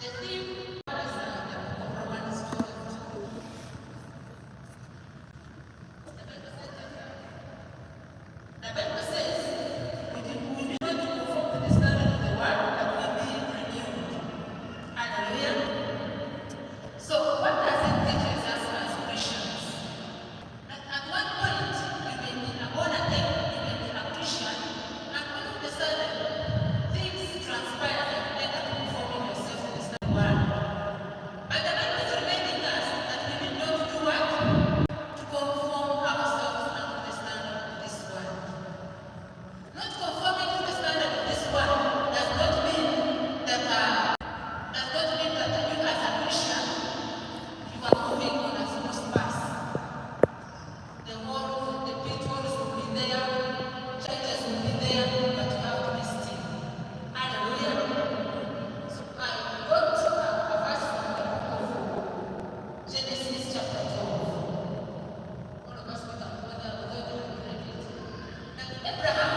The theme is the book of Romans 12:2. The Bible says that the Bible says we do not conform to the standard of the world, but we be renewed. Hallelujah. So what does it teach us as Christians? That at one point you may be a born again, you may be a Christian, and all of a sudden things transpire that you end up conforming yourself to the standard of the world. But the Bible is reminding us that we need not do what? To conform ourselves unto the standard of this world. Not conforming to the standard of this world does not mean that you as a Christian you are moving on a smooth path. The world, the pitfalls will be there, challenges will be there, but you have to be still. Hallelujah. So I got a verse from the book of Genesis chapter 12. All of us, we can go there, although they have read it. That Abraham,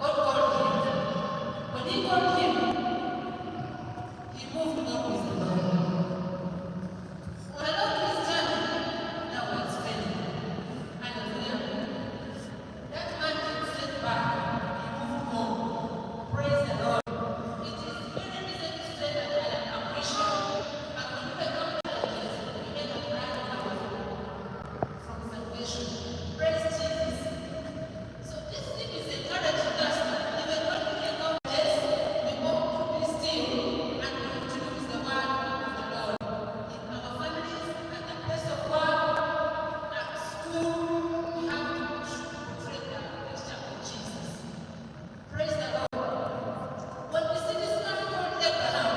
God called him. When he called him, he moved on with the Lord. Along his journey, now he's failing. Hallelujah. That man didn't sit back. He moved on. Praise the Lord. It is very easy to say that I am a Christian, but when you become challenges, you end up running away from salvation. Praise Jesus. So this thing is encouraging us that even when we encounter this, we ought to be still and continue with the word of the Lord. In our families, at the place of work, at school, we have to portray the picture of Jesus. Praise the Lord. When we see this man called Abraham,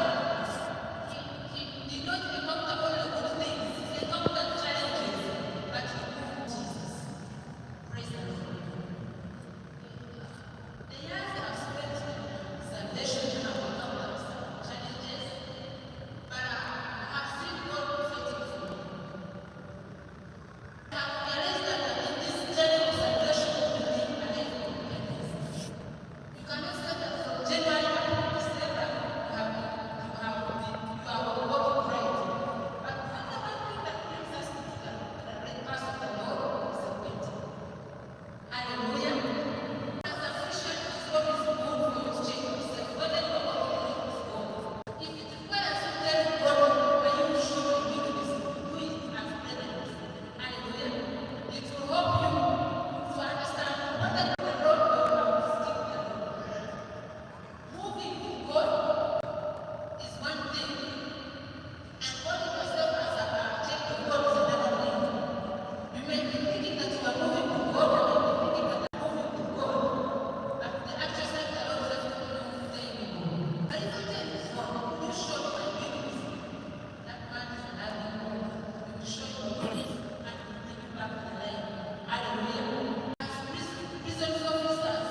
he did not encounter only good things, he encountered challenges, but he moved Jesus. Praise the Lord. The years I've spent in salvation have encountered some challenges, but I have seen God fighting for me. I have realized that in this journey of salvation, we live a life of repentance. You cannot say that from January up to December you are walking right. But the one thing that brings us to the right path of the Lord is repenting. Hallelujah. As a Christian, it's always good for you to check yourself whether you are walking with God. If it requires you telling God where you show your weakness, do it as brethren. Hallelujah. It will help you to understand whether the road or you have to stick with the road. Moving with God is one thing, and calling yourself as a child of God is another thing. You may be thinking that you are moving with God, and may be thinking that I'm moving with God, but the actual self, the Lord left you long time ago. But if you tell God, you show me my weakness, that man is a loving God. He will show you your weakness and will bring you back to the line. Hallelujah. As prison officers,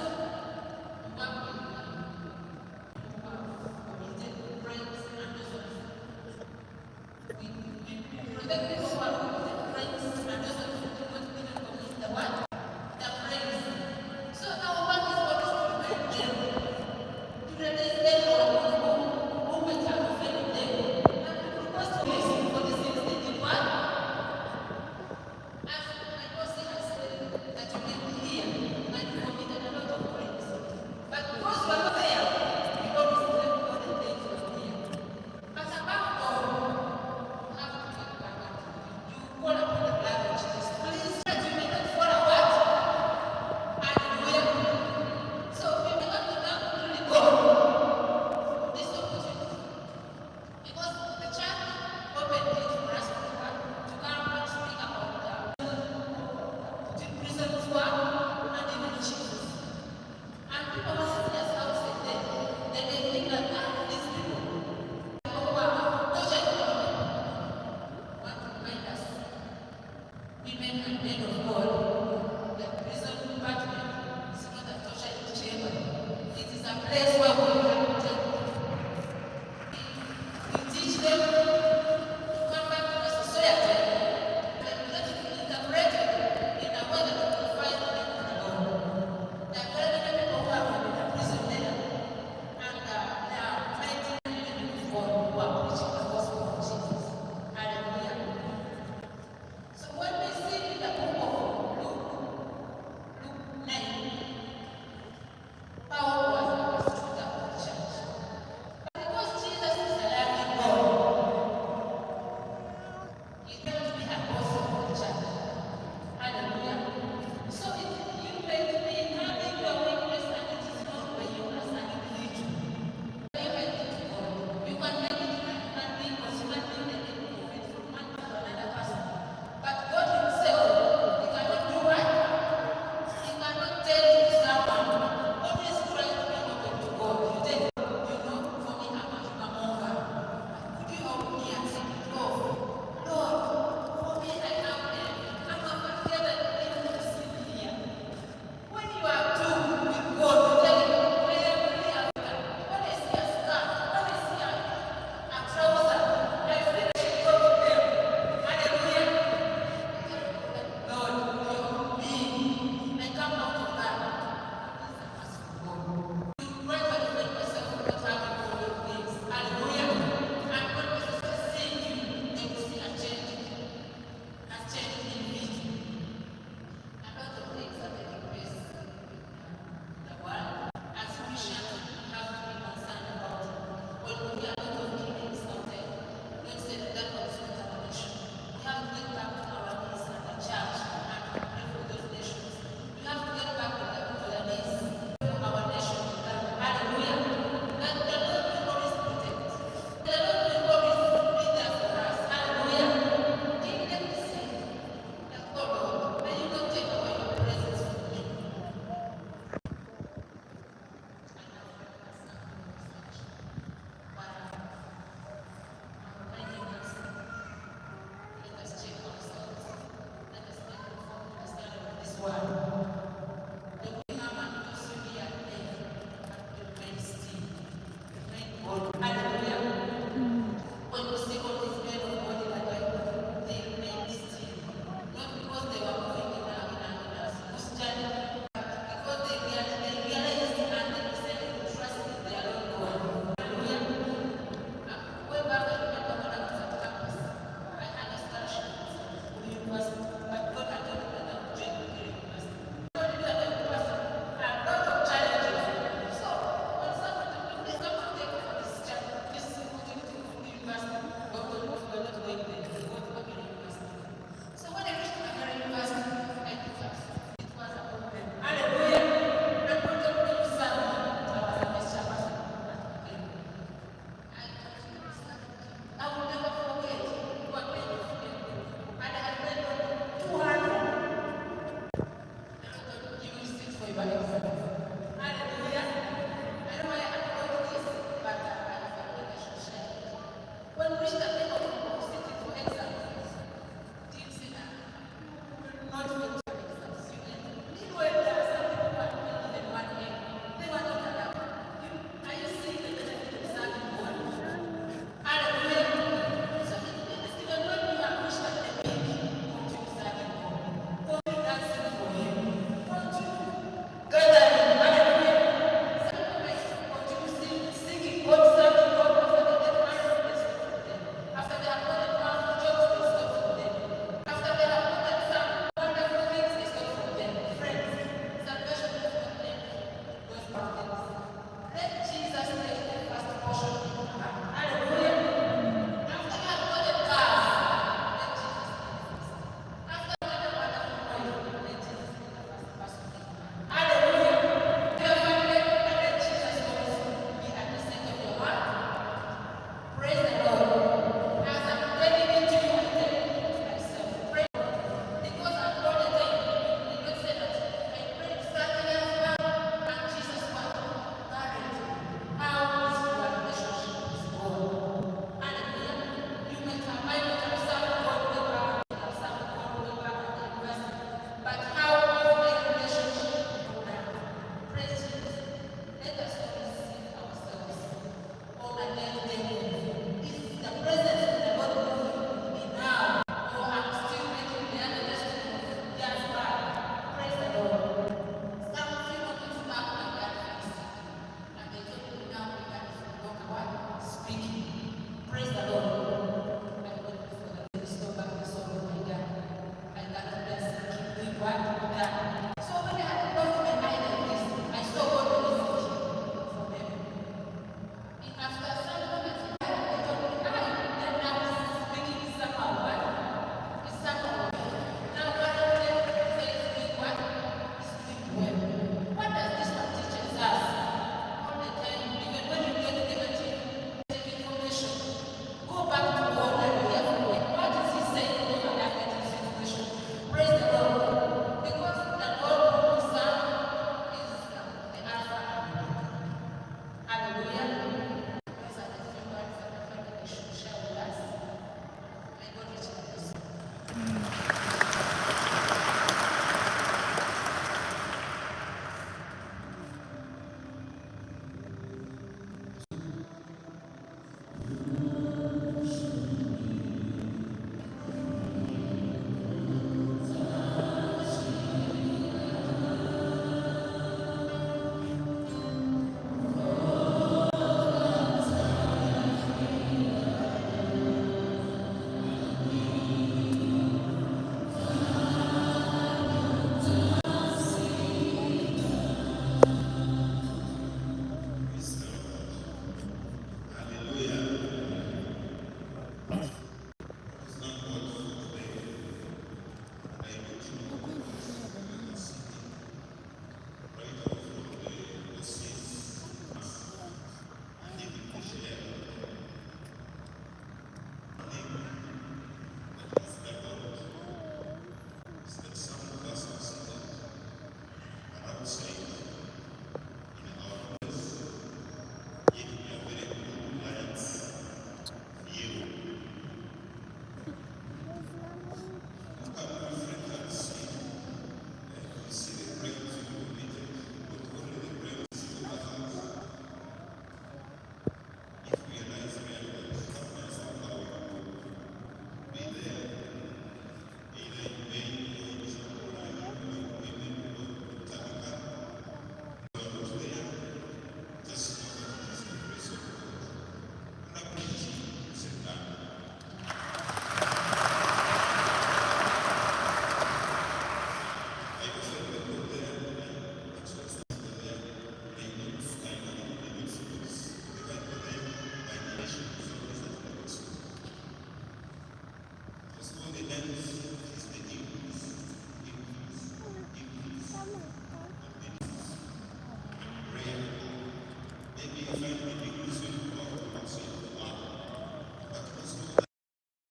we work with people who have committed crimes and those ones. We protect people who have committed crimes and those ones who do not even commit the what? The crimes. So our work is always to remind them, to release them who might have offended them, and to request mercy for the sins they did what? As my boss has said, that you may be here and you committed a lot of crimes. But because you are not there, we always blame God and things you are here. But above all, you have to get back and you call upon the blood of Jesus. Please, that you may not fall apart. Hallelujah. So we may not to thank really God for this opportunity. Because the church opened it for us to come and speak about the prison's work and even Jesus. And people who see us outside there, they may think that these people who are tortured our people want to remind us, women and men of God, the prison department is not a torture chamber. It is a place where we can take people. We teach them.